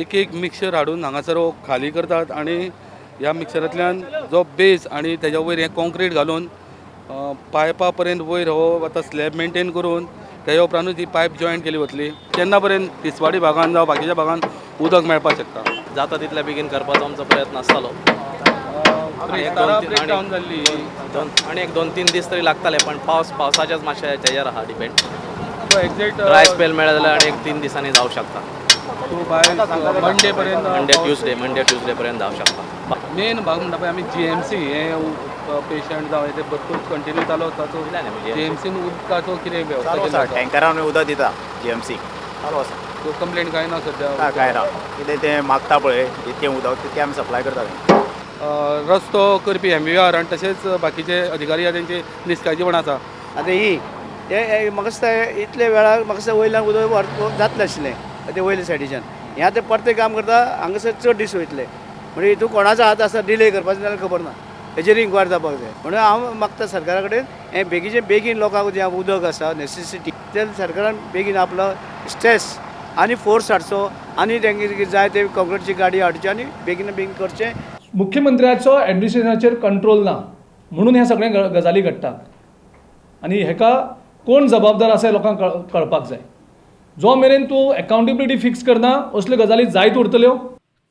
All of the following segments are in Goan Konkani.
एक एक मिक्सर हाडून हांगासर हो खाली करतात आनी ह्या मिक्सरांतल्यान जो बेज आनी तेज्या वयर हें कॉन्क्रीट घालून पायपा पर्यंत वयर हो आतां स्लॅब मेंटेन करून तेज्या उपरांतूच ही पायप जॉयंट केली वतली. तेन्ना पर्यंत तिसवाडी भागान जावं बाकीच्या भागान उदक मेळपाक शकता. जाता तितल्या बेगीन करपाचो आमचो प्रयत्न आसतालो. ब्रेकडावन जाल्ली आनी एक 2-3 दीस तरी लागताले, पण पावसाच्याच मातशें तेजेर आहा डिपेंड. एक्झॅक्ट ड्राय स्पेल मेळ्ळें जाल्यार आनी एक 3 दिसांनी जावं शकता. बाय मंडे पर्यंत, मंडे ट्युजडे पर्यंत जावं शकता. मेन भाग म्हणटा पळय आमी GMC हे पेशंट जावं ते भरपूर कंटिन्यू चालू आसता. सो GMCन उदकाचो कितें वेवस्था चालू आसा, टँकरान उदक दिता GMC चालू आसा. सो कंप्लेन कांय ना सद्या? कांय ना, कितें तें मागता पळय जितकें उदक तितकें आमी सप्लाय करता. रस्तो करपी MVR आनी तशेंच बाकीचे अधिकारी आहा तेंची निश्काळजीपण आसा. आतां ही ते म्हाका दिसता इतले वेळार म्हाका दिसता वयल्यान उदक जातलें आशिल्लें ते वयल्या सायडीच्यान. हें आतां परतें काम करता हांगासर चड दीस वयतले, म्हणजे हितून कोणाचो हात आसा डिले करपाचो जाल्यार खबर ना, हेजेर इन्क्वायरी जावपाक जाय. म्हणून हांव मागता सरकारा कडेन हें बेगीचे बेगीन लोकांक जें उदक आसा नेसेसिटी ते सरकारान बेगीन आपलो स्ट्रेस आनी फोर्स हाडचो आनी तेंगे जाय ते कॉन्क्रिटची गाडी हाडची आनी बेगीन बेगीन करचें. मुख्यमंत्र्याचो एडमिनिस्ट्रेशनाचेर कंट्रोल ना म्हणून हे सगळे गजाली घडटात आनी हेका कोण जबाबदार आसा हें लोकांक कळपाक जाय. जो मेरेन तूं एकाउंटेबिलिटी फिक्स करना असल्यो गजाली जायत उरतल्यो.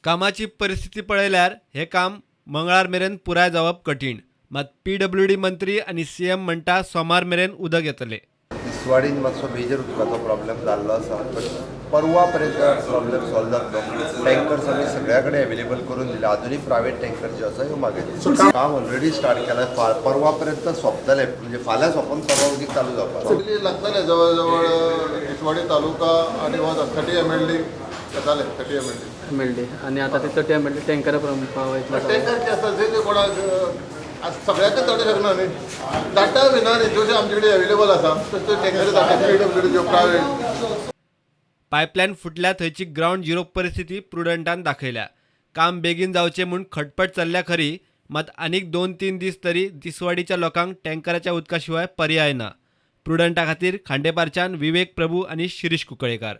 कामाची परिस्थिती पळयल्यार हें काम मंगळार मेरेन पुराय जावप कठीण. मात PWD मंत्री आनी CM म्हणटा सोमार मेरेन उदक येतलें. तिसवाडीन मातसो मेजर उदकाचो प्रॉब्लेम जाल्लो आसा, बट परवा पर्यंत प्रॉब्लेम सॉल्व जातलो. टँकर्स आमी सगळ्या कडेन अवेलेबल करून दिले, आजुनूय प्रायवेट टँकर जे आसा ह्यो मागयले. काम ऑलरेडी स्टार्ट केलां, परवा पर्यंत सोंपतलें, म्हणजे फाल्यां सोंपून परवा उदीक चालू जावपाक लागतलें. जवळ जवळ तिसवाडी तालुका आनी 30 MLD जाताले, 30 MLD आनी आतां ते 30 MLD टँकरा पावयतले. टँकर जे आसा जे कोणाक सगळ्याकच धाडूंक शकना न्ही, धाडटा बी ना न्ही, जशें आमचे कडेन अवेलेबल आसा तशें टँकर धाडटा PWD ज्यो प्रायवेट. पायपलायन फुटल्या थंयची ग्रावंड झिरो परिस्थिती प्रुडंटान दाखयल्या. काम बेगीन जावचें म्हूण खटपट चल्ल्या खरी, मात आनीक 2-3 दीस तरी तिसवाडीच्या लोकांक टँकराच्या उदका शिवाय पर्याय ना. प्रुडंटा खातीर खांडेपारच्यान विवेक प्रभू आनी शिरीष कुंकळेकार.